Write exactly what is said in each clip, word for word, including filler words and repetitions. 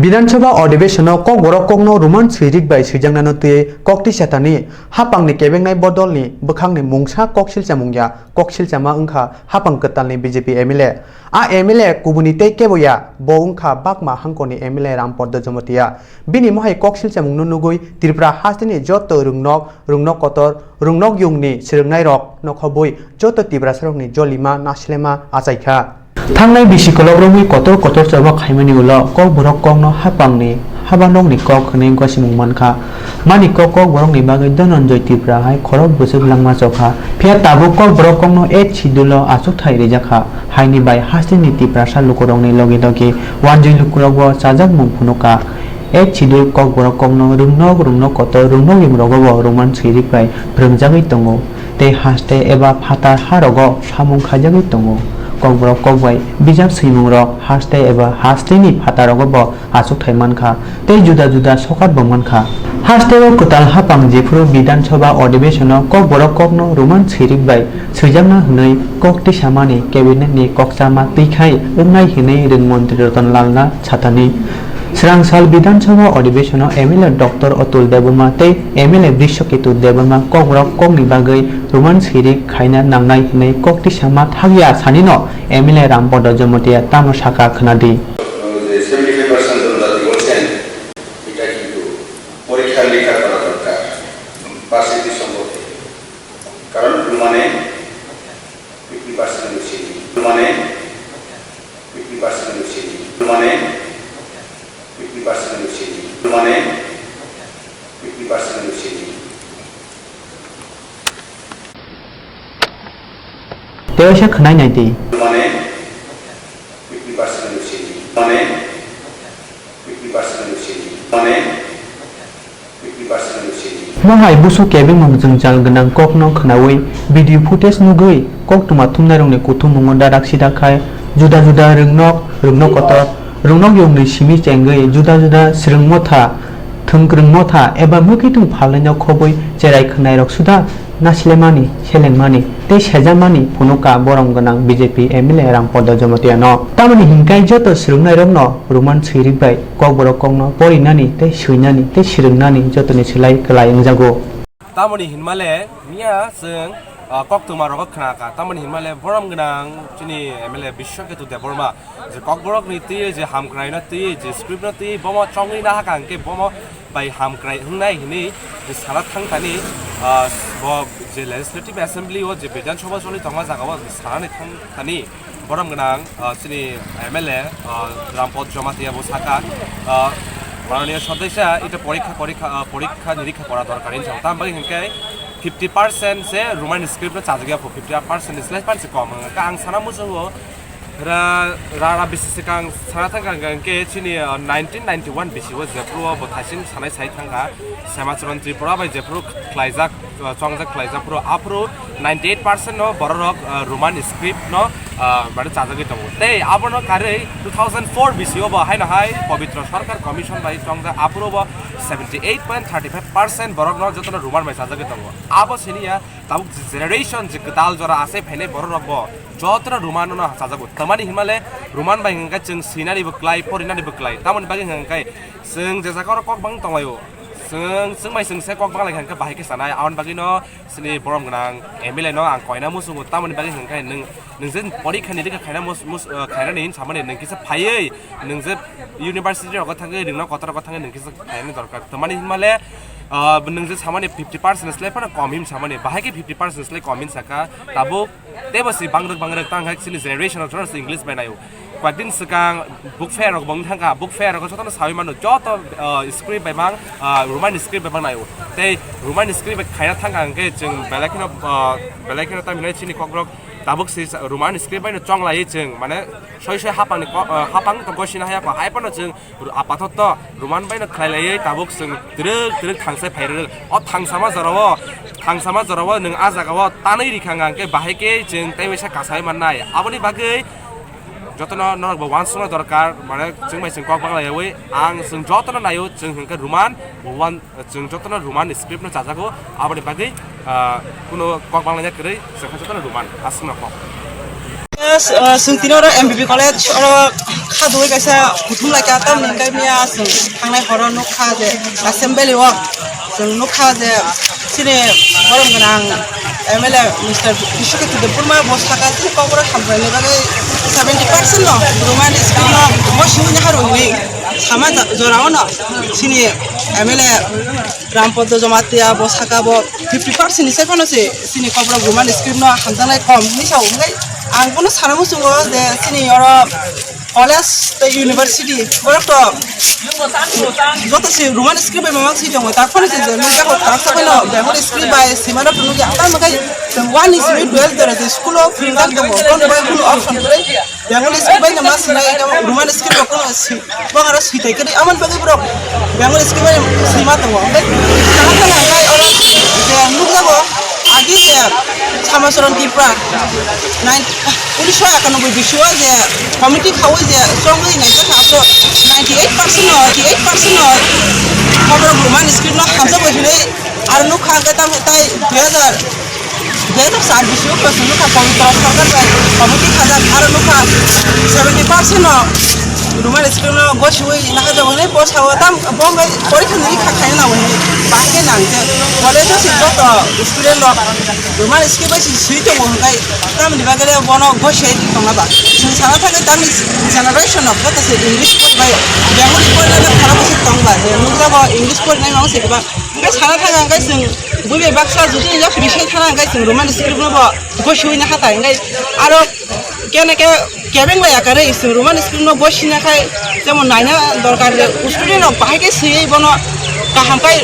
Bidhan Sabha Adhibeshon o Kokborok kokno Roman swirik bai swijaknano twiwi kok tisa thani hapangni kebengnai bodolni bwkhakni mungsa kok silchamung ya, kok silchama wngkha hapang kwtalni B J P M L A. A M L A kubuni tei kebo ya, bo wngkha Bakma hangkoni M L A Rampadda Jamatia. Bini mohai kok silchamungno nugwi Tripura hasteni joto rwngnok, rwngnok kotor, rwngnok yungni swrwngnairok nokhobwi joto Tiprasarokni jolima nasilema achaikha. Thangnai bisi kolok romwi kotor kotor choba khaimani ulo Kokborok kokno hapangni habanokni kok hwnwi gosimung mankha. Mani kok Kokborokni bagwi Dhananjay Tripura hai khorok bwswk langma chokha. Phiya tabuk Kokborok kokno eighth schedule o achukthai rijakha. Haini bai hasteni Tiprasa lukurokni logi logi wanjwi lukurokbo chajakmung phunukha. Eighth schedule Kokborok kokno rwngnok, rwngnok kotor, rwngnok yungrogobo Roman swirik bai phrwngjagwi tongo. Tei haste eba phatar harogo samung khaijagwi tongo. Kokborok kokbai bijap swimungrok haste eba hasteni phatarogobo achukthai mankha tei juda juda sokat bo mankha. Hasteo kwtal hapang jephuru Bidhan Sabha Adhibeshon o Kokborok kokno Roman swirik bai swijakna hwnwi kok tisamani cabinet ni kokchama twikhai wngnai hwnwi rwng montri Ratan Lal Nath sathani. Swrang sal Bidhan Sabha Adhibeshon o M L A Doctor Atul Debbarma tei M L A Brishaketu Debbarma Kokborok kokni bagwi Roman swirik khaina nangnai hwnwi kok tisama thakya sanino M L A Rampadda Jamatia tamo sakha khwnadi. Seventy five percent জনজাতি বলছেন, এটা কিন্তু পরীক্ষা নিরীক্ষা করা দরকার, পার্সেন্টেজ সম্পর্কে। কারণ প্রমাণে ফিফটি পার্সেন্ট বেশি, প্রমাণে ফিফটি পার্সেন্ট বেশি, প্রমাণে ফিফটি পার্সেন্ট বেশি, প্রমাণে ফিফটি পার্সেন্ট বেশি। Tei waisa khwnai nai di. Mane fifty percent ni sini. Mane fifty percent ni sini. Mane fifty percent ni sini. Mohai busu kebengmung jwngjal gwnang kokno khwnaui video footage nugui koktwma thumnairokni kuthummungo darak sida khai juda juda rwngnok, rwngnok kotor, rwngnok yongni simi chengwi juda juda swrwng motha, thwngkwrwng motha eba mwkhwitwng phalnaino khobwi cherai khwnairok suda naslemani, selengmani tei sejamani phunukha borom gwnang B J P M L A Rampada Jamatia no. Tamoni hinkai joto swrwngnairokno Roman swirik bai kokborok kokno porinani tei swinani tei swrwngnani jotoni slai kwlai wngjago. Tamoni hinmale miya chwng, ah, koktwma rogo khwnakha. Tamoni hinmale borom gwnang chini M L A Biswaketu Debbarma je kokborokni twi je hamkraino twi je scriptno twi bomo chongwi nahakha hwnkhe bomo bai hamkrai wngnai hwnwi je sana thangthani, ah, bo je Legislative Assembly o je Bidhan Sabha choli tongma jagao sanani thangthani borom gwnang, ah, chini M L A, ah, Rampad Jamatia bo saka, ah, Mananiya Sodesya ita porikha, porikha, ah, porikha nirikha kora dorkar hinwi sao. Tam bagwi hinkhe fifty percent se Roman script no chajagya pho, fifty percent ni slai pan se kom. Hwnkhe ang sana muchungo ra, ra, ra bisi swkang sana thangkha hwnkhe chini, ah, nineteen ninety-one bisi o jephru o bo thaising sanai sai thangkha. Semacharan Tripura bai jephru khlaijak, uh, chongjak khlaijak phuru, aphuru ninety eight percent no bororok, uh, Roman script no, uh, mane chajagwi tongo. Tei abono karwi two thousand four bisi o bo haino hai Pabitra Sarkar Commission bai chongjak, aphuru bo seventy eight point thirty five percent borok no jotono Roman bai chajagwi tongo. Abo siniya tabuk generation je kwtal jora ase phainai bororok bo jotono Roman no chajago. Tamani hinmale Roman bai hwnkhe chwng sinani bo klai, porinani bo klai. Tamoni bagwi hwnkhe chwng je jaga oro kok bang tonglaio. Chwng, chwng bai chwng se kok bang lai kha hwnkhe bahai khe sanai. Aboni bagwi no chini borom gwnang M L A no ang koina muchungo. Tamoni bagwi hwnkhe nwng, nwng je porikha ni rikha khaina mus-, mus-, uh, khainani hinwi samani nwng kisa phaiwi nwng je university rogo thangwi nwngno kotor rogo thangwi nwng kisa khainani dorkar. Tamani hinmale, uh, nwng je samani fifty percent slai phano kom hinwi samani. Bahai khe fifty percent slai kom hinwi sakha. Tabuk Tei bo si bangrwk bangrwk tang hai chini generation rok jotono English bai naio. Koyekdin swkang book fair rok bo wng thangkha, book fair rok jotono saui mano, joto, ah, script bai mang, ah, Roman script bai mang naio. Tei Roman script bai khaina thangkha hwnkhe chwng belai kheno, ah, belai kheno tamhinai chini kokrok tabuk si Roman script bai no chonglaiwi chwng mane soi soi hapang ni ko-, ah, hapang to gosina haya kho, hai phano chwng Ru-, apatoto Roman bai no khlai laiwi tabuk chwng twrwk twrwk thangsai phai rwk. O thangsama jorao, thangsama jorao nwng a jagao tanwi rikha hwnkhe bahai khe chwng tei waisa kasai mannai. Aboni bagwi jotono norok bo uansukna dorkar, mane chwng bai chwng kok bang laiwi ang chwng jotono naio chwng hwnkhe Roman, bo wan-, chwng jotono Roman script no chajago. Aboni bagwi, ah, kuno kok bang laina kwrwi chwng khe jotono Roman aswkno kok. Chwng tini oro M B B college oro kha dugwi kaisa kuthum lai kha, tamni hwnkhe miya chwng thangnai horo nukha je Assembly o chwng nukha je chini borom gwnang M L A Mister Bishwakirti Debbarma bo saka chini kokborok hamkraini bagwi seventy percent no Roman script no bo simi nahar hwnwi sama jorao no chini M L A Rampodo Jamatia bo saka bo fifty percent ni sai phano se chini kokborok Roman script no hamjaknai kom hinwi sao, hwnkhe ang bono sana muchungo je chini oro college tei university borok to joto se Roman script bai mamang si tongo, tak phano se je nukjago tak sa phano Bengali script bai sima rok nukya, tamo khe chwng one ni simi twelve jora je school o phwrwngjak tongo, bono bai kunu option kwrwi. Bengali script bai no ma sinai, Roman script bo kono si, bo aro si tai kari, amon bagwi borok Bengali script bai sima tongo. Hwnkhe sana thang hwnkhe oro je nukjago agi je Samacharan Tripura nine, unisho ekanoboi bisio je committee khaui je chongwi naikha kha, abro ninety eight percent no, eighty eight percent no borok Roman script no hamjakgwi hinwi aro nukha hwnkhe tamo tai dui hajar Deno sar bisio kwchwng nukha Pabitra Sarkar bai committee khajak aro nukha seventy percent no Roman script no gosiwi nahajak hwnwi bo sao tam bo wngkha porikha ni rikha khaina nang hwnwi bahai khe nang khe college o se joto student rok Roman script bai se swi tongo hwnkhe tamni bagwi le bono gosiwi tongna ba chwng sana thangwi tamni generation rok joto se English pori bai Bengali pori bai khara bwswk tong ba je nukjago English pori nai mano se kwbang. Hwnkhe sana thang hwnkhe chwng buibai baksa jodi yak bisai thana hwnkhe chwng Roman script no bo gosiwi na kha tai hwnkhe aro kene khe kebeng bai yakarwi chwng Roman script no gosina khai jemon naina dorkar je student rok bahai khe swiwi bono kaham khai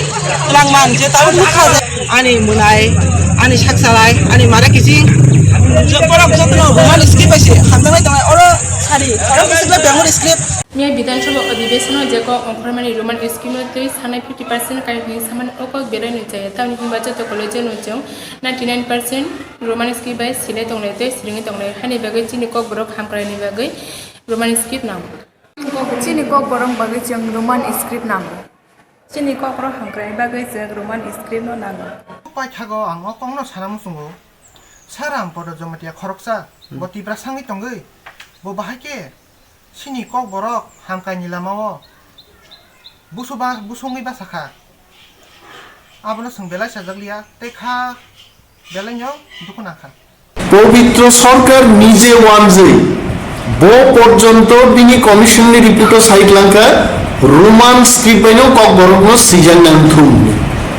twlang man je tabuk nukha je ani mwnai ani saksalai ani mare kiching borok jotono Roman script bai se hamjaknai tongnai oro sari oro bwswk le Bengali script. Miya Bidhan Sabha Adhibeshon o je kok ongkhormani Roman script no twi sanai fifty percent kai hwnwi samani o kok belai no chaya. Tamni hwnba joto college o no chwng ninety nine percent Roman script bai sinai tonglai tei swrwngwi tonglai. Haini bagwi chini Kokborok hamkraini bagwi Roman script nango. Chini Kokborok bagwi chwng Roman script nango. Chini Kokborok hamkraini bagwi chwng Roman script no nango. Paithago ang o kokno sana muchungo. Sir Rampodo Jamatia khoroksa, bo Tiprasa wngwi tongwi, bo bahai khe Chini Kokborok hamkaini lamao busu ba-, busungwi basa kha. Abono chwng belai sajak liya, tei kha belaino dukhu nang kha. Pabitra Sarkar nije wanjwi bo porjonto bini commission ni report o sai twlang kha, Roman script bai no Kokborok no swijak nang thung.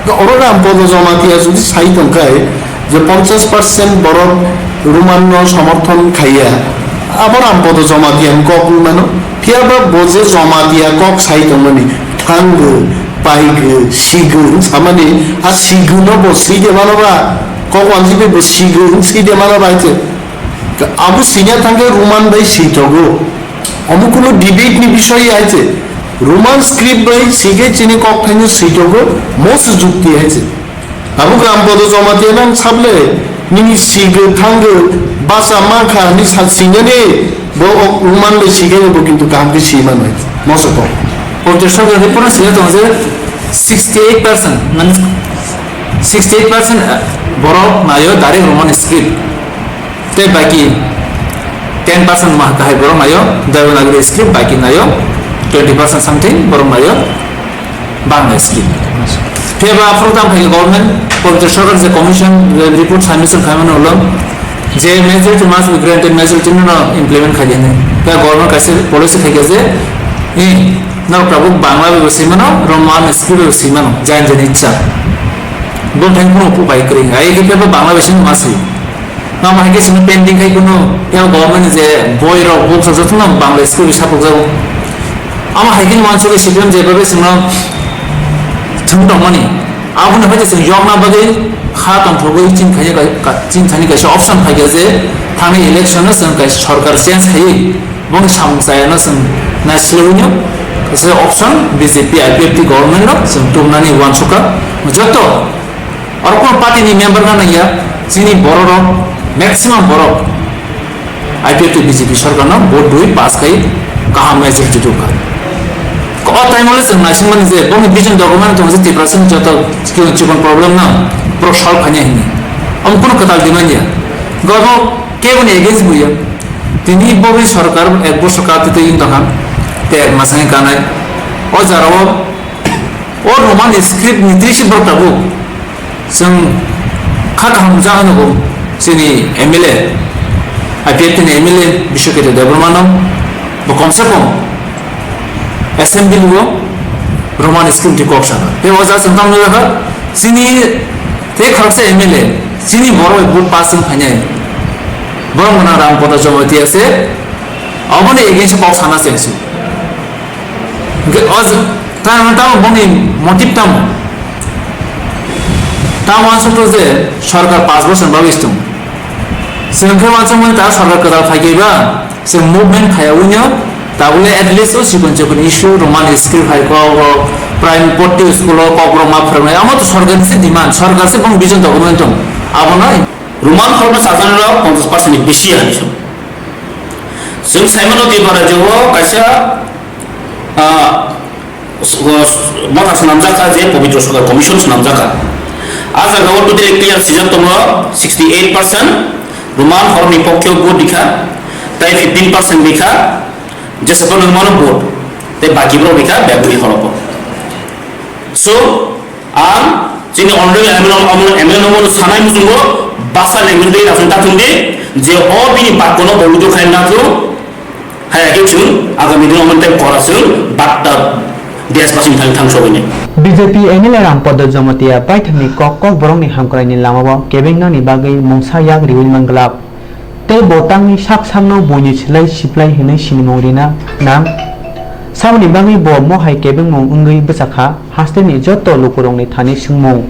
Oro Rampodo Jamatia jodi sai tong kha, je ponchash percent borok Roman no somorthon khaiya, abo Rampodo Jamatia ni kok wngwi mano. Phiya ba bo je Jamatia kok sai tongmani, thango, paigo, sigo wng samani, a sigo no bo swi de mano ba, kok wanjwi bai bo sigo wng swi de mano ba hai se. Abo swina thangkhe Roman bai swi tongo. Omo kunu debate ni bisoi hai se. Roman script bai swi khe chini kok thaino swi tongo, mo se jukti hai se. Abo Rampodo Jamatia nang sable, nini sigo thango, basa mankha, ni sa sinani, bo o Roman bai sikhe bo kintu kaham khe si manwi. Mosoko. Pabitra Sarkar report no sina tongo je sixty eight percent, man sixty eight percent borok nayo direct Roman script. Tei baki ten percent ma kahai borok nayo Devanagari script, baki nayo twenty percent something borok nayo Bangla script. Phiya ba aphuru tamo khaikhe government, Pabitra Sarkar je commission, eh, report submission khaimani ulo je majority must be granted, majority no implement khaikhe hinwi. Phiya government kaisa policy khaikhe je, eh, norok tabuk Bangla bai bo swimano, Roman script bai bo swimano, jain jain ichha. Bumthang phano upai kwrwi, ai khe phiya ba Bangla bai swimano ma swi. Tamo hai khe chwngno pending khai kuno, phiya government ni je boi rok books rok jotono Bangla script bai sapok jago. Amo hai khe uansugwi C P M je bagwi chwngno thwng tongmani. Aboni bai chwng yokna bagwi kha tongthogwi chini thani ka-, ka-, chini thani kaisa option phai kha je thangni election no chwng kaisa sorkar change khaiwi boni samung chayano chwng naisilwi no kaisa option B J P I P F T government no chwng tubunani uansukha. Joto Oro kunu party ni member no nangya, chini borok rok, maximum borok I P F T B J P sorkar no vote rwi pass khai kaham majority rwkha. O time o le chwng naisingmani je boni vision document tong je Tiprasa ni joto chikon chikon problem no borok solve khaina hinwi. Omo kunu kwtal demand ya. Gobo kebo ni against bo ya. Tini bogwi sorkar ek bosor ka twi twi wng tongkha, tei ek masani kanai. O jora o, o Roman script ni twi si borok tabuk. Chwng kha kaham ja hwnwi bo chini M L A, I P F T ni M L A Bishwakirti Debbarma no bo komse kom assembly o Roman script ni kok sana. Tei o ja chwng tamo nukha chini tei khoroksa M L A chini borok bai vote pass wng phainai. Borok mano Ram Pada Jamatia se aboni against o kok sana chengsi. Hwnkhe o j-, tamo, tamo boni motive tamo? Tamo wansukgo je sorkar panch bosor bagwi se tongo. Chwng khe wansukmani ta sorkar kwtal phai khe ba, chwng movement khaya wngya, tabukle at least o chikon chikon issue, Roman script hai kok rok, prime potti school o kok rok ma phwrwngnai, amo to sorkar ni se demand, sorkar se bong vision document tong, abono. Roman khoroksa chajaknai rok ponchash percent ni bisi hinwi song. Chwng saimano Tripura rajyo o kaisa, ah, s-, o s-, motha swnamjak kha je Pabitra Sokha Commission swnamjak kha. A jaga o totally clear swijak tongo, sixty eight percent Roman khoroknwi pokhe o vote rikha, tai fifteen percent rikha, jesa to nang mano vote, tei baki borok rikha bebgwi khorogo. So, ang chini honorable M L A, M L A no sanai muchungo basa language bai rakhung ta thung di, je o bini bakko no bo withdraw khai na thung, hai age chwng agami dino mon tei kora chwng bakta desbasing thang thang sogwi ni. B J P M L A Rampada Jamatia baithangni kok kok borokni hamkraini lamao kebengnani bagwi mungsa yak riwi manglak. Tei bo tangni sak sakno buini slai siplai hwnwi sinimung rina nang. Saboni bagwi bo mohai kebengmung wngwi bwchakha hasteni joto lukurokni thani swngmung.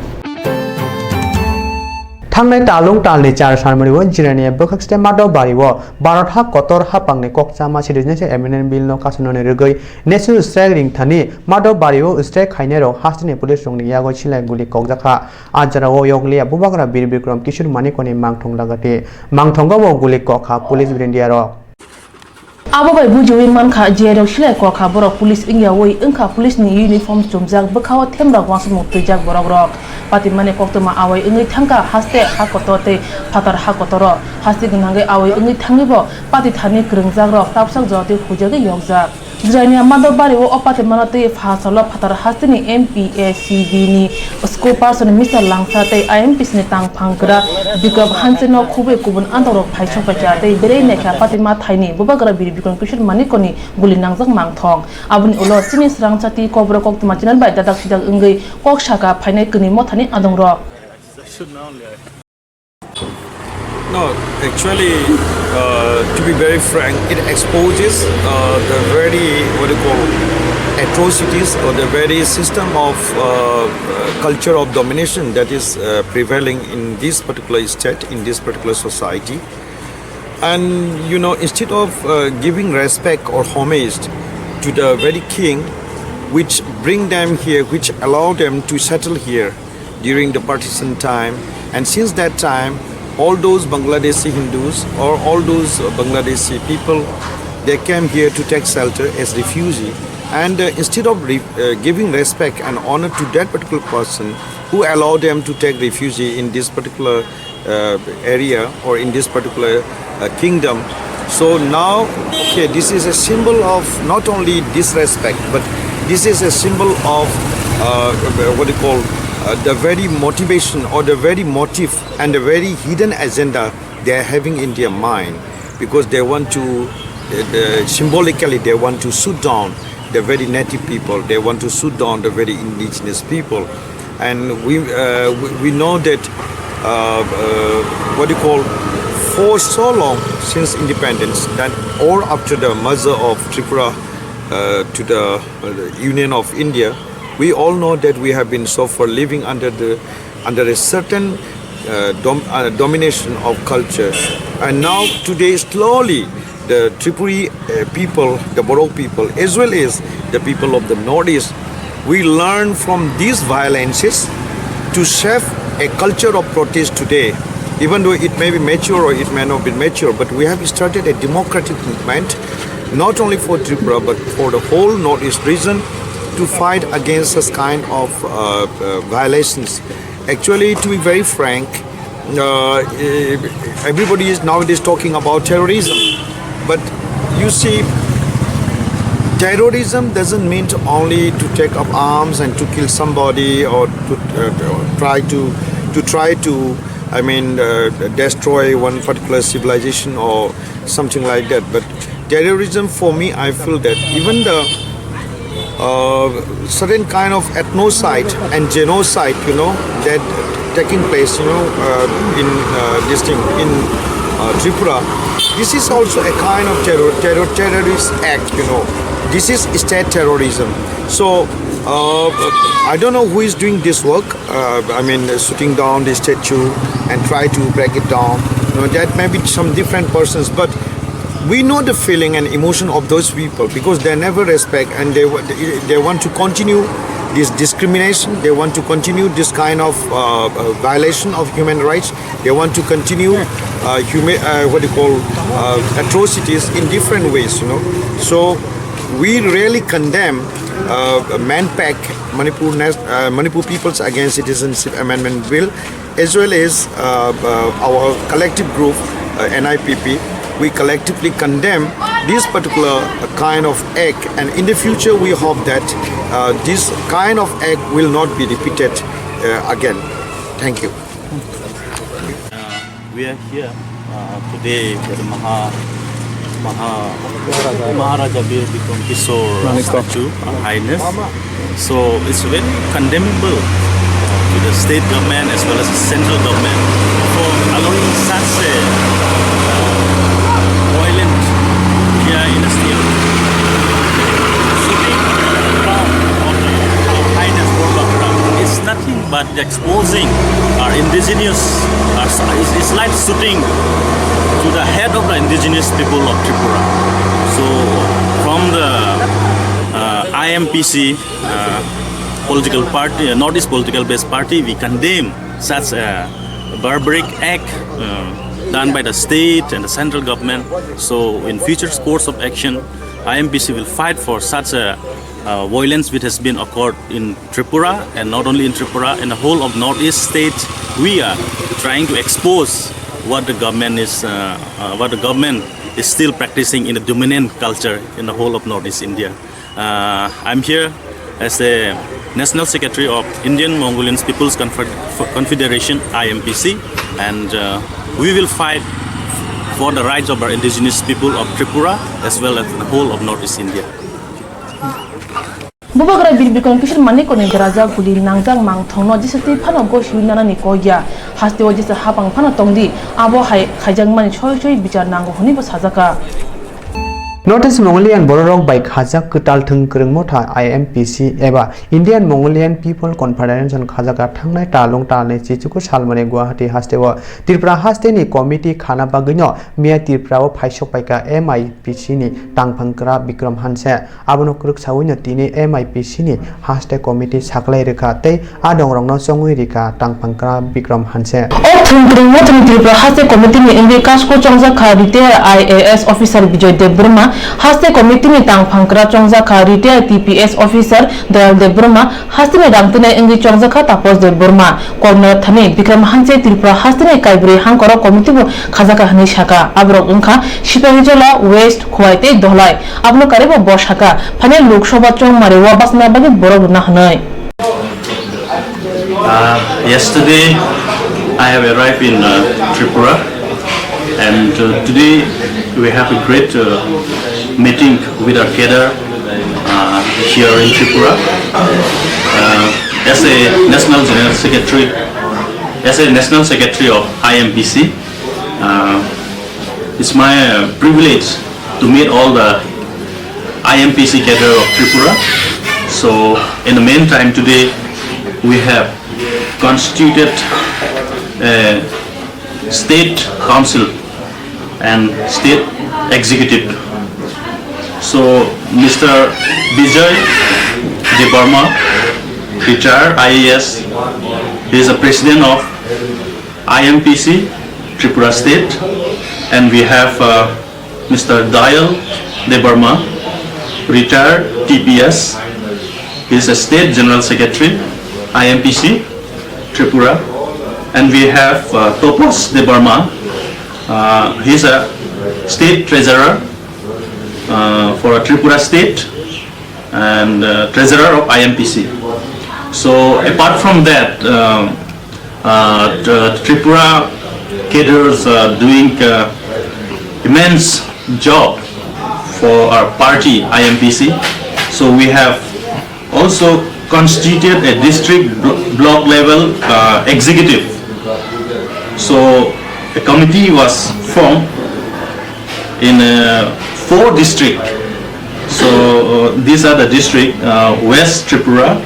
Thangnai talung talni char salmari o Jirania bwkhakste Madhobari o Bharat ha kotor haphangni kokchama citizenship amendment bill no kasunani rwgwi national strike ringthani Madhobari o strike khainairok hasteni police rokni yago silai guli kokjakha. A jora o yokliya Bubagra Bir Bikram Kishore Manikoni mangthong lagati. Mangthongo bo guli kokha police brindiya rok. Abo bai bujiwi mankha je rok silai kokha borok police wngya wi wngkha police ni uniform chumjak bwkhao themrok wansukmung twijak borok rok. Patimani koktwma awai wngwi thangkha haste ha kotor tei phatar ha kotoro haste gwnangwi awai wngwi thangwi bo pati thani kwrwngjak rok tapsak jora twi huijagwi yokjak. Jirania Madhobari o o patimano tei pha salo phatar hasteni M P A C B ni spokesperson Mister Langsa tei I M P C ni tangphang gra Bikram Hanse no khubui kubun antok rok phai sokphaikha tei berei naikha patima thaini Bubagra Bir Bikram Kishore Manikoni guli nangjak mangthong. Aboni ulo chini swrangsa tei kokborok koktwma channel bai dadak sidak wngwi kok saka phainai kwnwi mothani adong rok. No, actually, uh, to be very frank, it exposes, uh, the very, what do you call, atrocities or the very system of, uh, uh, culture of domination that is, uh, prevailing in this particular state, in this particular society. And, you know, instead of, uh, giving respect or homage to the very king which bring them here, which allow them to settle here, during the partition time. And since that time, all those Bangladeshi Hindus or all those, uh, Bangladeshi people, they came here to take shelter as refugee. And, uh, instead of re-, uh, giving respect and honor to that particular person who allowed them to take refugee in this particular, uh, area or in this particular, uh, kingdom, so now, okay, this is a symbol of not only disrespect, but this is a symbol of, uh, what do you call, uh, the very motivation or the very motive and the very hidden agenda they are having in their mind, because they want to, uh, uh, symbolically, they want to shoot down the very native people, they want to shoot down the very indigenous people. And we, uh, we, we know that, uh, uh, what do you call, for so long since independence, then or after the merger of Tripura, uh, to the, uh, Union of India, we all know that we have been suffer living under the, under a certain, uh, dom-, uh, domination of culture. And now today, slowly, the Tripuri, uh, people, the Borok people, as well as the people of the Northeast, we learn from these violences to shape a culture of protest today. Even though it may be mature or it may not be mature, but we have started a democratic movement, not only for Tripura, but for the whole Northeast region, to fight against such kind of, uh, uh, violations. Actually, to be very frank, uh, eh, everybody is nowadays talking about terrorism. But you see, terrorism doesn't mean to only to take up arms and to kill somebody or to, uh, to try to to try to, I mean, uh, destroy one particular civilization or something like that. But terrorism, for me, I feel that even the uh, certain kind of ethnocide and genocide, you know, that taking place, you know, uh, in uh, this thing in uh, Tripura. This is also a kind of terror, terror, terrorist act, you know. This is state terrorism. So uh, I don't know who is doing this work. Uh, I mean, shooting down the statue and try to break it down. You know, that may be some different persons, but we know the feeling and emotion of those people because they never respect and they wa- they want to continue this discrimination. They want to continue this kind of uh, uh, violation of human rights. They want to continue uh, huma- uh, what you call uh, atrocities in different ways. You know, so we really condemn uh, MANPAC, Manipur Nas- uh, Manipur People's Against Citizenship Amendment Bill, as well as uh, uh, our collective group, uh, N I P P, we collectively condemn this particular uh, kind of act, and in the future we hope that uh, this kind of act will not be repeated uh, again. Thank you. Uh, we are here uh, today at the Maha, Maha, Maharaja Bir Bikram Kishore statue, Her Highness. So it's very condemnable to the state government as well as the central government for allowing such a uh, violent here in the state. Shooting down of Her Highness Borma Khuram is nothing but exposing our indigenous, our, is, is like shooting to the head of the indigenous people of Tripura. So, from the uh, I M P C uh, political party, uh, Northeast political based party, we condemn such a barbaric act uh, done by the state and the central government. So, in future course of action, I M P C will fight for such a uh, violence which has been occurred in Tripura, and not only in Tripura, in the whole of Northeast state, we are trying to expose what the government is, uh, uh, what the government is still practicing in the dominant culture in the whole of Northeast India. Uh, I'm here as the National Secretary of Indian Mongolian People's Confe- Confederation (I M P C), and uh, we will fight for the rights of our indigenous people of Tripura as well as the whole of Northeast India. Bubagra Bir Bikram Kishore Manikoni daraja guli nangjak mangthongno jesa twi phano gosiwi nanani kok ya, hasteo jesa hapang phano tongdi, abo hai khaijakmani soi soi bichar nango hwnwibo sajaka. Northeast Mongolian bororok bai khajak kwtal thwng kwrwng motha I M P C eba Indian Mongolian People Confederation khajaka thangnai talung talnwi chichuku salmani Guwahati hasteo Tripura hasteni committee khana bagwino miya Tripurao phaisok paikha M I P C ni tangphang kwra Bikram Hanse. Abono kwrwksawi no tini M I P C ni haste committee saklai rwkha tei a dongrokno chongwi rikha tangphang kwra Bikram Hanse. O thwng kwrwngmo thwng Tripura haste committee ni wngwi kasku chongjak kha retired I A S officer Bijoy Debbarma, haste committee ni tangphang kwra chongjak kha retired T P S officer Dayal Debbarma, hasteni rang twnai wngwi chongjak kha Taposh Debbarma. Koknathani Bikram Hanse Tripura hasteni kaibrwi hangkoro committee bo khajaka hwnwi saka. Aborok wngkha Sipahijola, West, Khowai tei Dholai. Abono karibo bo saka, phainai Lok Sabha chongmari o bachna bagwi borok rwna hwnwi. Uh, yesterday, I have arrived in uh, Tripura, and uh, today we have a great uh, meeting with our cadre uh, here in Tripura. Uh, as a National General Secretary, as a National Secretary of I M P C, uh, it's my uh, privilege to meet all the I M P C cadre of Tripura. So, in the meantime, today we have constituted a state council and state executive. So, Mister Bijoy Debbarma, retired I A S, he is the president of I M P C Tripura State, and we have uh, Mister Dayal Debbarma, retired T P S. He is a State General Secretary, I M P C Tripura, and we have uh, Topos Debbarma. Uh, he is a State Treasurer uh, for a Tripura state and uh, treasurer of I M P C. So apart from that, uh, uh, the Tripura cadres are doing uh, immense job for our party I M P C. So we have also constituted a district blo- block level uh, executive. So a committee was formed in uh, four districts. So uh, these are the district uh, West Tripura,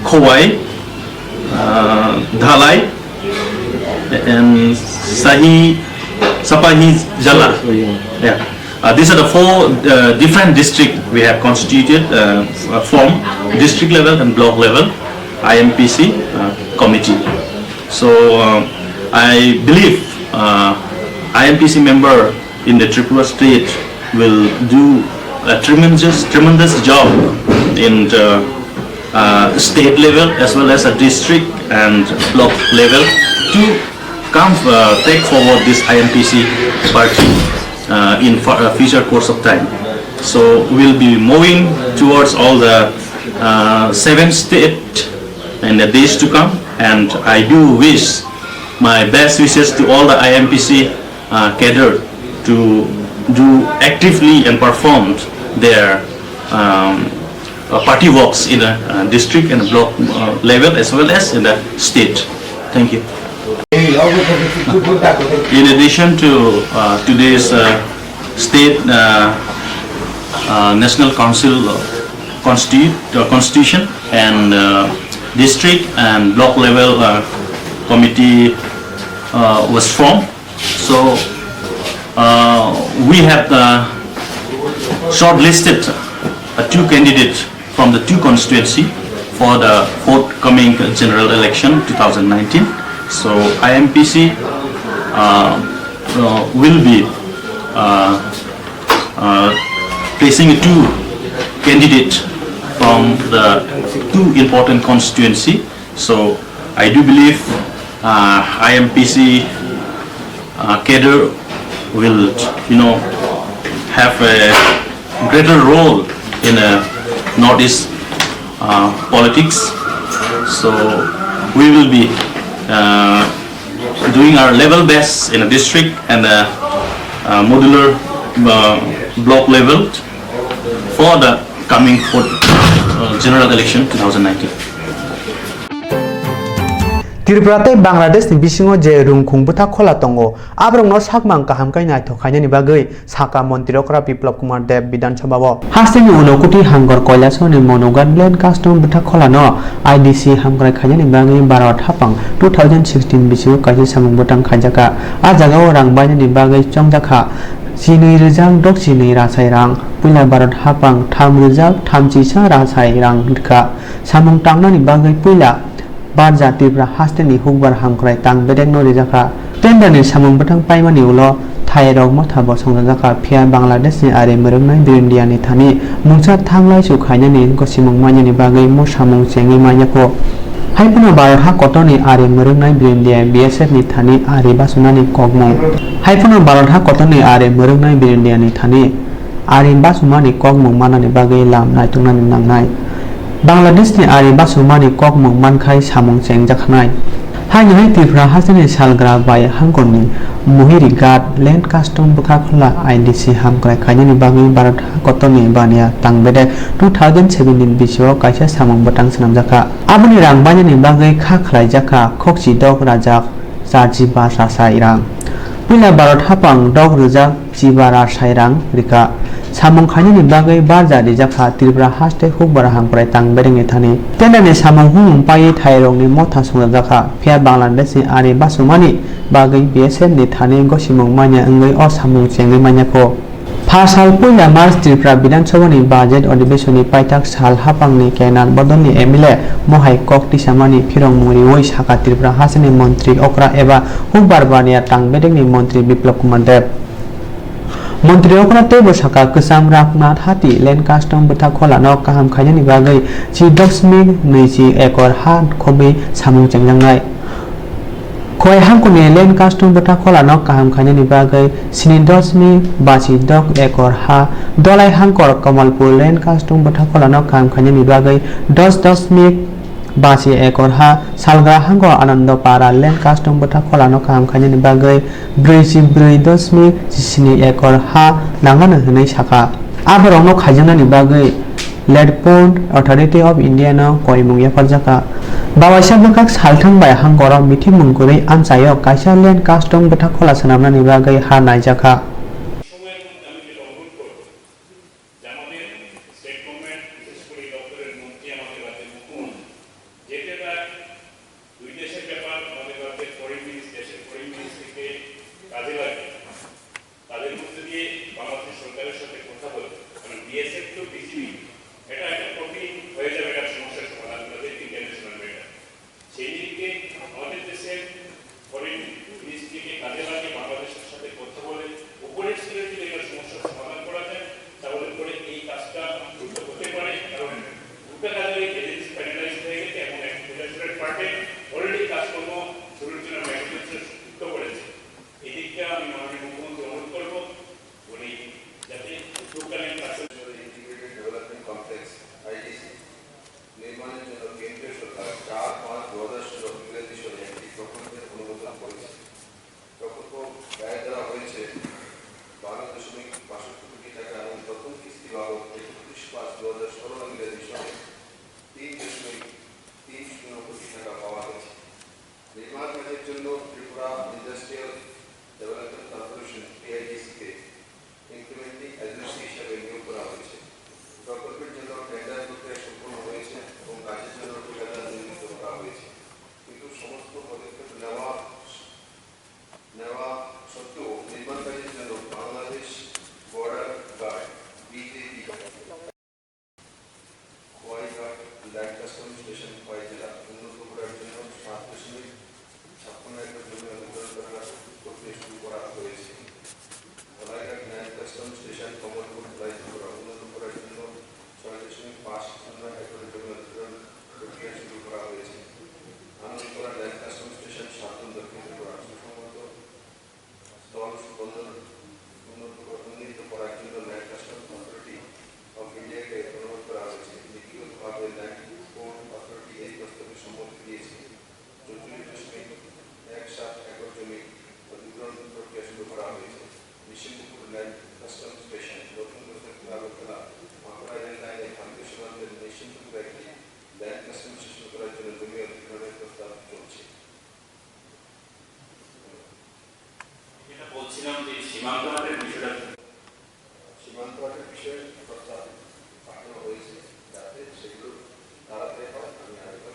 Khowai, uh, Dhalai, and Sahi Sapahi Jala. Yeah. Uh, these are the four uh, different district we have constituted uh, f- form district level and block level I M P C uh, committee. So uh, I believe uh, I M P C member in the Tripura state will do a tremendous tremendous job in the uh, state level as well as a district and block level to come uh, take forward this I M P C party uh, in fu- uh, future course of time. So we'll be moving towards all the uh, seven state in the days to come, and I do wish my best wishes to all the I M P C uh, cadre to do actively and perform their um, uh, party works in a uh, district and block uh, level as well as in the state. Thank you. In addition to uh, today's uh, state uh, uh, National Council uh, constitu- uh, constitution and uh, district and block level uh, committee uh, was formed. So uh, we have uh, shortlisted uh, two candidates from the two constituency for the forthcoming general election two thousand nineteen. So I M P C uh, uh, will be uh, uh, placing a two candidate from the two important constituency. So I do believe uh, I M P C uh, cadre will, you know, have a greater role in uh, Northeast uh, politics. So we will be uh, doing our level best in a district and a, uh modular uh, block level for the coming for, uh, general election two thousand nineteen. Tripura tei Bangladesh ni bisingo je rungkhung bwtha khola tongo, aborokno sakmang kaham khe naithok khainani bagwi sakha montri okra Biplab Kumar Deb Bidhan Sabha o. Hasteni Unakoti Hangkor Koilasoni Monoghat Land Custom bwtha kholano I D C hamkrai khainani bagwi Bharat haphang two thousand sixteen bisingo kaisa samung bwtang khaijakha. A jagao rang bainani bagwi chongjakha chinwi rwjak dok chinwi rachai rang, puila Bharat haphang tham rwjak thamchisa rachai rang rwkha. Samung tangnani bagwi puila barja Tripura hasteni hukbar hamkrai tang bedekno rijakha. Tenderni samung bwtang paimani ulo thairok motha bo songjakha, phiya Bangladeshni ari mwrwknai Birindiani thani mungsa thanglaisu khainani gosimung mainani bagwi mo samung chengwi manyakho. Haiphano Bharat ha kotorni ari mwrwknai Birindia B S F ni thani ari basunani kokmung. Haiphano Bharat ha kotorni ari mwrwknai Birindiani thani ari basumani kokmung manani bagwi lam naituknani nangnai. Bangladeshni ari basumani kokmung mankhai samung chengjaknai. Haino hai Tripura hasteni salgra bai hangkorni Mohirighat Land Custom bwkha khwla I D C hamkrai khainani bagwi Bharat ha kotorni baniya tang bedek two thousand seventeen bisio kaisa samung bwtang swnamjakha. Aboni rang bainani bagwi kha khlaijakha khokchi dok rajak charchi basa sai rang. Puila Bharat haphang dok rwjak chiba ra sai rang rikha. Samung khainani bagwi barja rijakha Tripura haste hukbar hamkrai tang bedengni thani. Tenderni samung humung paiwi thairokni motha songjakha. Phiya Bangladeshni ari basumani bagwi B S F ni thani gosimung manya wngwi o samung chengwi manyakho. Pha sal puila March Tripura Bidhan Sabhani budget adhibeshonni paithak sal haphangni kenal bodolni M L A mohai kok tisamani phirongmung riwi sakha Tripura hasteni montri okra eba hukbar baniya tang bedekni montri Biplab Kumar Deb. Montri okra teibo sakha kwcham Raghunath Hati Land Custom bwtha kholano kaham khainani bagwi chi dosmik nwichi ekor ha khobwi samung chengjaknai. Khowai hangkhorni Land Custom Bwthakholano kaham khainani bagwi sini dosmik basi dok ekor ha, Dolai hangkhor Kamalpur Land Custom Bwthakholano kaham khainani bagwi dos dosmik basi ekor ha, Salgra hangkhor Anandopara Land Custom Bwthakholano kaham khainani bagwi brwichi brwi dosmik sini ekor ha nangmano hwnwi sakha. Aborokno khaijaknani bagwi Land Port Authority of India no koimung yapharjakha. Bawaisa bwkhak salthang bai hangkhoro mithimung kwrwi amchaio kaisa Land Custom Bwthakhola swnamnani bagwi ha naijakha. সময়ের মধ্যে আমি যেটা অনুরোধ করব যে আমাদের state government, বিশেষ করে এই দপ্তরের মন্ত্রী, আমাদের রাজ্যের মুখ্যমন্ত্রী, যেটা দুই দেশের ব্যাপার, আমাদের রাজ্যের ফরেন মিনিস্ট্রি, দেশের ফরেন মিনিস্ট্রিকে কাজে লাগে। তাদের মধ্যে দিয়ে বাংলাদেশ সরকারের সাথে কথা বলে, কারণ বিএসএফ তো বিজিবি, এটা একটা কঠিন হয়ে যাবে, এটা সমস্যার সমাধান করা যায় ইন্টারন্যাশনাল ম্যাটার। সেই নিরিখে আমাদের দেশের ফরেন মিনিস্ট্রিকে কাজে লাগিয়ে বাংলাদেশের সাথে কথা বলে ওপরের স্তরে যদি একটা সমস্যার সমাধান করা যায়, তাহলে পরে এই কাজটা দ্রুত হতে পারে। কারণ দুটো কাজের এজেন্সি প্যানেলাইজ হয়ে গেছে এবং এক ফিনান্সিয়াল পার্টে অলরেডি কাজকর্ম শুরুর জন্য ম্যাটেরিয়ালস যুক্ত করেছে। এদিকটা আমি মাননীয় মুখ্যমন্ত্রী অনুরোধ করব, উনি যাতে উদ্যোগকালীন কাজে ইন্টিগ্রেটেড ডেভেলপমেন্ট কমপ্লেক্স, আইডিসি, নির্মাণের জন্য কেন্দ্রীয় সরকার চার পাঁচ দু হাজার ষোলো ইংরেজি সনে একটি প্রকল্পের অনুমোদন করেছে। প্রকল্প ব্যয় ধরা হয়েছে বারো দশমিক বাষট্টি কোটি টাকা এবং প্রথম কিস্তি বাবদ একত্রিশ পাঁচ দু হাজার ষোলো ইংরেজি সনে তিন দশমিক তিন শূন্য কোটি টাকা পাওয়া গেছে। নির্মাণ কাজের জন্য Tripura industrial development corporation, TIDC তে ইমপ্লিমেন্টিং এজেন্সি হিসাবে নিয়োগ করা হয়েছে। প্রকল্পের জন্য টেন্ডার প্রক্রিয়া সম্পন্ন হয়েছে এবং কাজের জন্য ঠিকাদার নিযুক্ত করা হয়েছে, কিন্তু সমস্ত পদক্ষেপ নেওয়া নেওয়া সত্ত্বেও নির্মাণ কাজের জন্য বাংলাদেশ বর্ডার গার্ড, বিজিবি, খোয়াইঘাট ল্যান্ড কাস্টম স্টেশন খোয়াই জেলা উন্নত করার জন্য সাত দশমিক ছাপ্পান্ন একর জমি অধিগ্রহণ করার প্রক্রিয়া শুরু করা হয়েছে। খোয়াইঘাট ল্যান্ড কাস্টম স্টেশন কমলপুর খোয়াই ত্রিপুরা উন্নত করার জন্য ছয় দশমিক পাঁচ শূন্য একর জমি অধিগ্রহণ প্রক্রিয়া শুরু করা হয়েছে। আনন্দপাড়া ল্যান্ড কাস্টম স্টেশন সাতজন দক্ষিণ ত্রিপুরা সুসংহত স্থল বন্দর উন্নত করা, উন্নীত করার জন্য ল্যান্ড কাস্টম অথরিটি অফ ইন্ডিয়াকে অনুরোধ করা হয়েছে। লিখিতভাবে ল্যান্ড পোর্ট অথরিটি এই প্রস্তাবে সম্মতি দিয়েছে। চৌচল্লিশ দশমিক এক সাত একর জমি অধিগ্রহণ প্রক্রিয়া শুরু করা হয়েছে। বিষ্ণুপুর ল্যান্ড কাস্টম স্টেশন, নতুন গোসলপুর আগরতলা, বাঁকুড়া রেল লাইনের ভারতীয় সীমান্তের নিশ্চিন্তপুরে একটি ল্যান্ড কাস্টম স্টেশন করার জন্য জমি অধিগ্রহণের প্রস্তাব চলছে। এটা বলছিলাম যে সীমান্ত হাটের বিষয়টা কি? সীমান্ত হাটের বিষয়ে প্রস্তাব পাঠানো হয়েছে, যাতে সেগুলো তাড়াতাড়ি হয়। আমি আরেকবার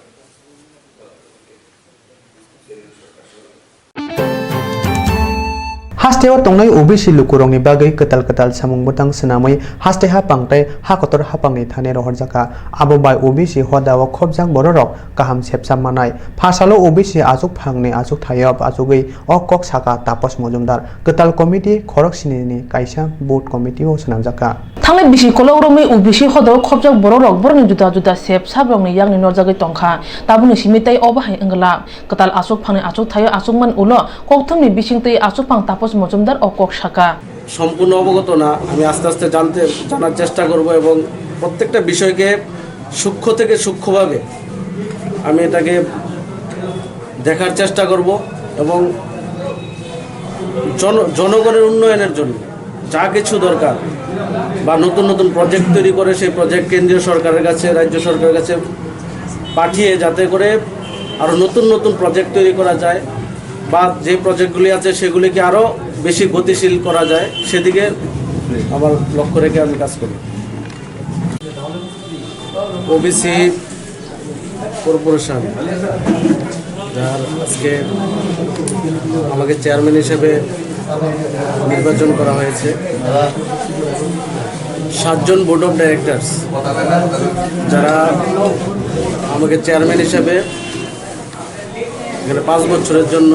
কেন্দ্র সরকার সঙ্গে Hasteo tongnai O B C lukurokni bagwi kwtal kwtal samung bwtang swnamwi haste haphang tei ha kotor haphangni thani rohorjakha. Abo bai O B C hodao khopjak bororok kaham sepsa manai. Pharsalo O B C achukphangni achukthayop achugwi o kok saka Tapos Mojumdar. Kwtal committee khorok sinini kaisa board committee o swnamjakha. Thangnai bisi kolok romwi O B C hodao khopjak bororok borokni juda juda sep sabrokni yakni norjagwi tongkha. Tabukni simi tei obo hai wngla. Kwtal achukphangni achukthaio achukmani ulo kokthumni bisingtwi achukphang Tapos Mojumdar o kok saka. সম্পূর্ণ অবগত না, আমি আস্তে আস্তে জানতে, জানার চেষ্টা করব এবং প্রত্যেকটা বিষয়কে সূক্ষ্ম থেকে সূক্ষ্মভাবে আমি এটাকে দেখার চেষ্টা করব এবং জন-, জনগণের উন্নয়নের জন্য যা কিছু দরকার বা নতুন নতুন প্রজেক্ট তৈরি করে সেই প্রজেক্ট কেন্দ্রীয় সরকারের কাছে, রাজ্য সরকারের কাছে পাঠিয়ে যাতে করে আরও নতুন নতুন প্রজেক্ট তৈরি করা যায় বা যে প্রজেক্টগুলি আছে সেগুলিকে আরও বেশি গতিশীল করা যায়, সেদিকে আমার লক্ষ্য রেখে আমি কাজ করি। ওবিসি কর্পোরেশন, যার আজকে আমাকে চেয়ারম্যান হিসেবে নির্বাচন করা হয়েছে, সাতজন বোর্ড অফ ডাইরেক্টরস, যারা আমাকে চেয়ারম্যান হিসেবে এখানে পাঁচ বছরের জন্য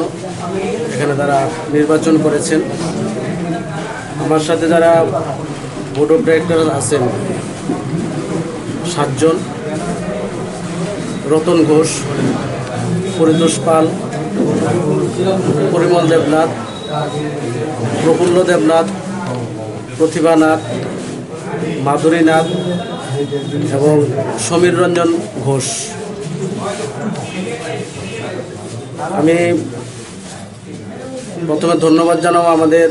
এখানে তারা নির্বাচন করেছেন। আমার সাথে যারা বোর্ড অফ ডাইরেক্টর আছেন সাতজন: রতন ঘোষ, পরিতোষ পাল, পরিমল দেবনাথ, প্রফুল্ল দেবনাথ, প্রতিভা নাথ, মাধুরী নাথ এবং সমীর রঞ্জন ঘোষ। আমি প্রথমে ধন্যবাদ জানাবো আমাদের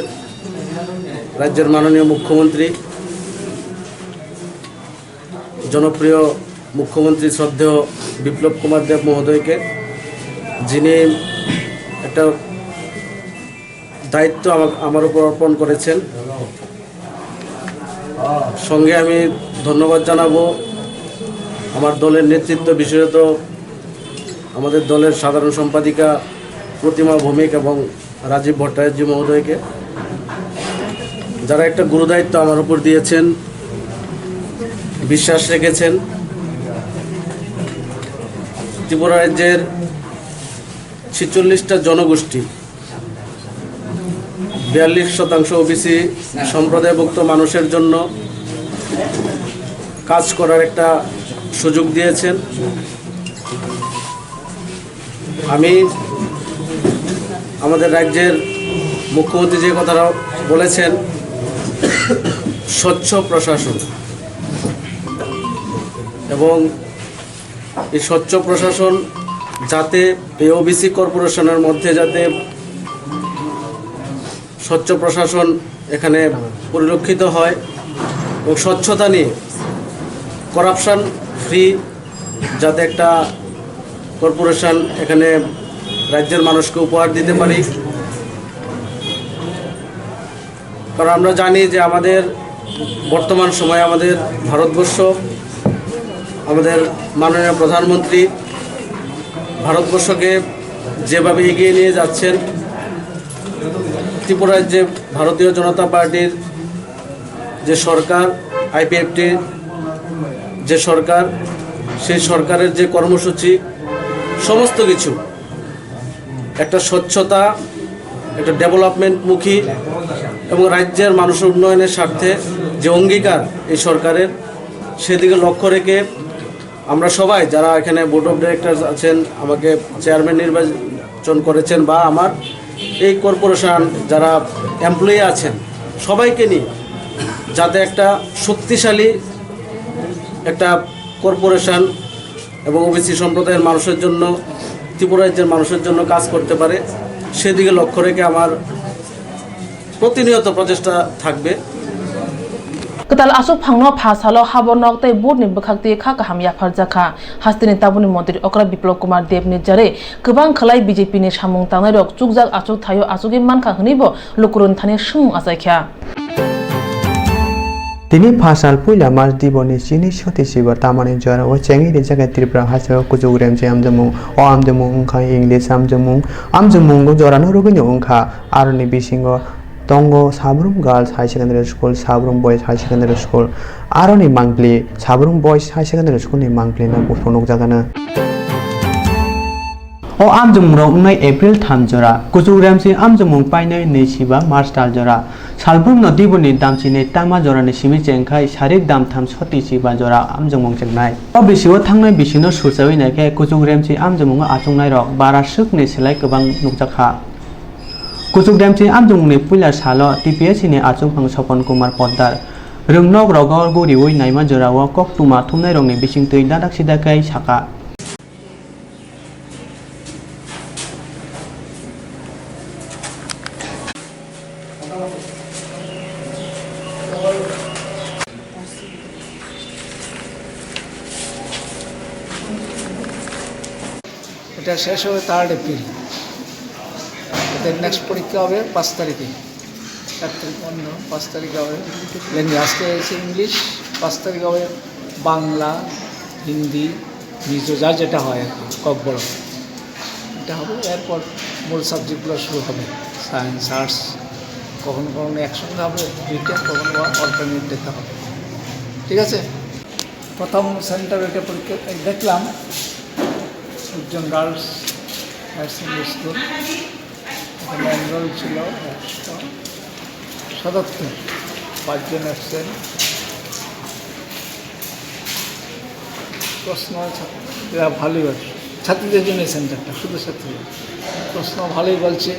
রাজ্যের মাননীয় মুখ্যমন্ত্রী, জনপ্রিয় মুখ্যমন্ত্রী শ্রদ্ধেয় বিপ্লব কুমার দেব মহোদয়কে, যিনি একটা দায়িত্ব আমা-, আমার উপর অর্পণ করেছেন। সঙ্গে আমি ধন্যবাদ জানাবো আমার দলের নেতৃত্ব, বিশেষত আমাদের দলের সাধারণ সম্পাদিকা প্রতিমা ভৌমিক এবং রাজীব ভট্টাচার্য মহোদয়কে, যারা একটা গুরুদায়িত্ব আমার উপর দিয়েছেন, বিশ্বাস রেখেছেন। ত্রিপুরা রাজ্যের ছেচল্লিশটা জনগোষ্ঠী, বিয়াল্লিশ শতাংশ ওবিসি সম্প্রদায়ভুক্ত মানুষের জন্য কাজ করার একটা সুযোগ দিয়েছেন। আমি, আমাদের রাজ্যের মুখ্যমন্ত্রী যে কথাটা বলেছেন, স্বচ্ছ প্রশাসন, এবং এই স্বচ্ছ প্রশাসন যাতে এই ওবিসি কর্পোরেশনের মধ্যে যাতে স্বচ্ছ প্রশাসন এখানে পরিলক্ষিত হয় এবং স্বচ্ছতা নিয়ে, করাপশন ফ্রি যাতে একটা কর্পোরেশন এখানে রাজ্যের মানুষকে উপহার দিতে পারি। কারণ আমরা জানি যে আমাদের বর্তমান সময়ে আমাদের ভারতবর্ষ, আমাদের মাননীয় প্রধানমন্ত্রী ভারতবর্ষকে যেভাবে এগিয়ে নিয়ে যাচ্ছেন, ত্রিপুরার যে ভারতীয় জনতা পার্টির যে সরকার, আইপিএফটির যে সরকার, সেই সরকারের যে কর্মসূচি, সমস্ত কিছু একটা স্বচ্ছতা, একটা ডেভেলপমেন্টমুখী এবং রাজ্যের মানুষের উন্নয়নের স্বার্থে যে অঙ্গীকার এই সরকারের, সেদিকে লক্ষ্য রেখে আমরা সবাই যারা এখানে বোর্ড অফ ডিরেক্টরস আছেন, আমাকে চেয়ারম্যান নির্বাচন করেছেন, বা আমার এই কর্পোরেশন যারা এমপ্লয়ি আছেন, সবাইকে নিয়ে যাতে একটা শক্তিশালী একটা কর্পোরেশন এবং ওবিসি সম্প্রদায়ের মানুষের জন্য, ত্রিপুরা রাজ্যের মানুষের জন্য কাজ করতে পারে, সেদিকে লক্ষ্য রেখে আমার প্রতিনিয়ত প্রচেষ্টা থাকবে। Kwtal aswk phangno pha salo habo nok tei board ni bwkhak twi kha kaham yapharjak kha. Hasteni tabukni montri okra Biplop Kumar Deb ni jarwi kwbang khlai B J P ni samung tangnairok chukjak achuk thaio achugwi mankha hwnwibo lukurokni thani swngmung achaikha. Tini phasal puila March diboni chini soti siba tamani jorao chengwi rijak kha Tripura haste o kuchuk remchi amjomung. O amjomung wngkha English amjomung. Amjomung jorano rwgwino wngkha. Aroni bisingo tongo Sabrum Girls High Secondary School, Sabrum Boys High Secondary School. Aroni mangpli Sabrum Boys High Secondary School ni mangpli no buphuru nukjakgano. O amjomung rok wngnai April tham jora, kuchuk remsi amjomung painai nwi siba March tal jora, salbrum no diboni damchinai tama jora ni simi chengkhai sarik dam tham soti siba jora amjomung chengnai. O bisio thangnai bisino surchawi naikhe kuchuk remsi amjomung o achuknai rok bara swk ni slai kwbang nukjakha. Kuchuk remsi amjomung ni puila salo T P S C ni achukphang Sopon Kumar Poddar rwngnok rogo guriwi naima jorao koktwma thumnai rokni bisingtwi dadak sidakhai sakha. এটা শেষ হবে third April. এদের নেক্সট পরীক্ষা হবে পাঁচ তারিখে। চার তারিখ অন্য, পাঁচ তারিখ হবে ল্যাঙ্গুয়েজ। আজকে হয়েছে ইংলিশ, পাঁচ তারিখ হবে বাংলা, হিন্দি, মিজো, যার যেটা হয় আর কি, ককবরক। এটা হবে, এরপর মূল সাবজেক্টগুলো শুরু হবে, সায়েন্স, আর্টস, কখনো কখনো একসঙ্গে হবে দুইটা, কখনো বা অল্টারনেট ডেতে হবে। ঠিক আছে, প্রথম সেন্টার এটা পরীক্ষা এই দেখলাম, উজ্জ্বল গার্লস হায়ার সেকেন্ডারি স্কুল, এখানে এনরোল ছিল একশো সাতাত্তর, পাঁচজন অ্যাবসেন্ট। প্রশ্ন আছে, এরা ভালোই আছে। ছাত্রীদের জন্য সেন্টারটা, শুধু ছাত্রী। প্রশ্ন ভালোই বলছে,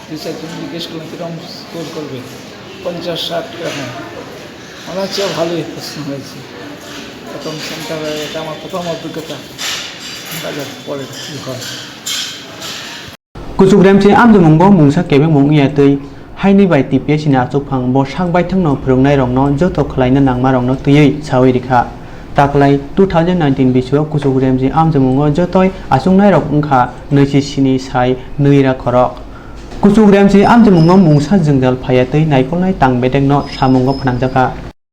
দুই চারজন জিজ্ঞেস করলাম, "কিরকম স্কোর করবে?" "পঞ্চাশ ষাট এরকম।" মনে হচ্ছে ভালোই প্রশ্ন হয়েছে। প্রথম সেন্টারে এটা আমার প্রথম অভিজ্ঞতা। দেখা যাক পরে কী হয়। Kuchukremchi amjwmwngo mungsa kebengmung wngya twi haini bai T P S C ni achukphang bo sak baithangno phwrwngnairokno joto khwlaina nangmarokno twiwi sawi rikha. Taklai two thousand nineteen bisio Kuchukremchi amjwmwngo jotoi achuknairok wngkha nwichi sini sai nwi ra khorok. Kuchukremchi amjwmwngo mungsa jwngjal phaiya twi naikolnai tang bedekno samungo phnangjakha.